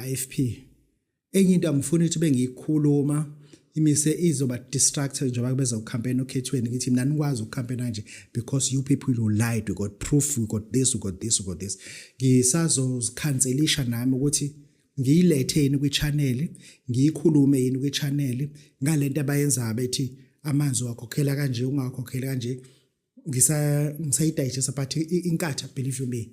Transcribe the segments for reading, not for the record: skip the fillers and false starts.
kwi-IFP. Enye into angifuni ukuthi bengiyikhuluma imise izoba distracted njengoba beza ucampaign okhethweni, ngithi mina nikwazi ukucampaign kanje because you people, you lied, we got proof, we got this, we got this, we got this. Ngisazozikhanselisha nami ukuthi ngiyilethe yini kwi-channel, ngiyikhulume yini kwi-channel ngalento abayenzayo, bethi amanzi wakhokhela kanje, ungakhokhela kanje. Ngisayidigesta, but iNkatha, believe you me,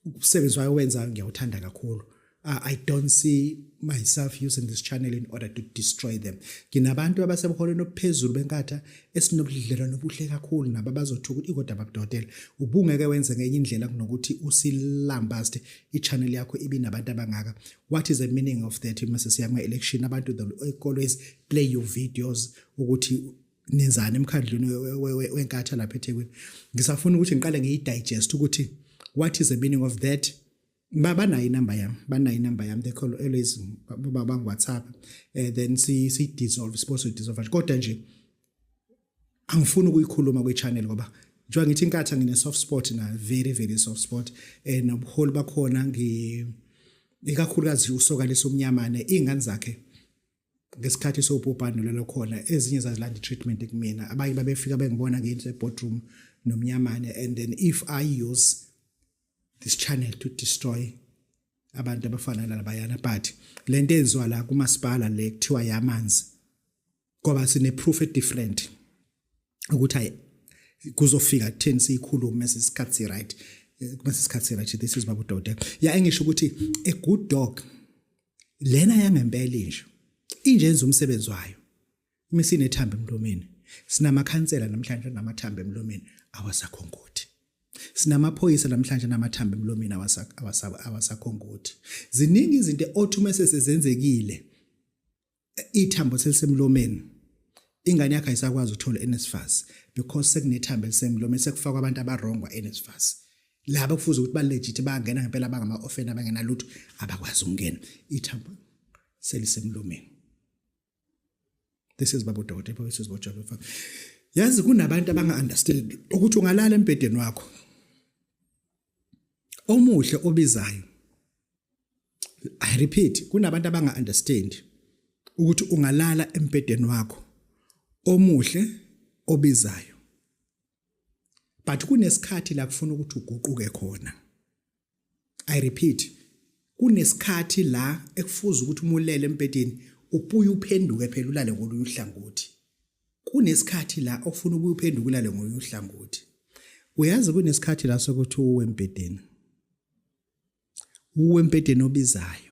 umsebenzi wayo wenzayo ngiyawuthanda kakhulu. I don't see myself using this channel in order to destroy them. Nginabantu abasebuholweni obuphezulu beNkatha esinobudlelwano obuhle kakhulu nabo, abazothuka ukuthi kodwa babudokotela ubungeke wenze ngenye indlela kunokuthi usilambaste, i-channel yakho ibinabantu abangaka. What is the meaning of that? Mase siya kuma-election, abantu, they always play your videos ukuthi nenzani emkhandlwini weNkatha lapha eThekwini. Ngisafuna ukuthi ngiqale ngiyidigest ukuthi what is the meaning of that. Banayo inamba yami, banayo inamba yami, they call always, bang WhatsApp, then si dissolve, supposed to dissolve, kodwa nje angifuni ukuyikhuluma kwi-channel ngoba njengoba ngithi iNkatha ngine soft spot na, very very soft spot, nobuholi bakhona, ngi ikakhulukazi usoka lesomnyamane, ingane zakhe ngesikhathi sobhubhane lelo khona, ezinye zazilanda i-treatment kumina, abanye babefika bengibona ngiyinto e-boardroom nomnyamane. And then if I use this channel to destroy abantu abafana nalabayana, but lento enziwa la kumasipala le kuthiwa yamanzi, ngoba sine proof e different ukuthi ayi kuzofika kutheni siyikhulume isikhathi right, mase isikhathi right. This is Babu Dode ya, engisho ukuthi a good dog lena yangempela inje inje yenza umsebenzi wayo imisinethambo emlomeni. Sinamakhansela namhlanje namathambo emlomeni awasakhonkothi, sinamaphoyisa namhlanje namathambo emlomeni awasakhonkothi. Ziningi izinto othi mase sezenzekile, ithambo selisemlomeni, ingane yakhe ayisakwazi ukuthola NSFAS because sekunethambo elisemlomeni, sekufakwa abantu abawrong kwa NSFAS. Laba kufuze ukuthi ba legit bangena ngempela, bangama orphan, abangena lutho, abakwazi ukungena, ithambo selisemlomeni. This is Babu Dokotela, this is Bojaba. Yazi kunabantu abanga understand ukuthi ungalala embhedeni wakho omuhle obizayo. I repeat, kunabantu abanga understand ukuthi ungalala embhedeni wakho omuhle obizayo, but kunesikhathi la kufuna ukuthi uguquke khona. I repeat, kunesikhathi la ekufuza ukuthi umulele embhedeni ubuye uphenduke phela ulale ngolunye uhlangothi. Kunesikhathi la ofuna ubuye uphenduke ulale ngolunye uhlangothi. Uyazi kunesikhathi la sokuthi uwe embhedeni, uwe embhedeni obizayo.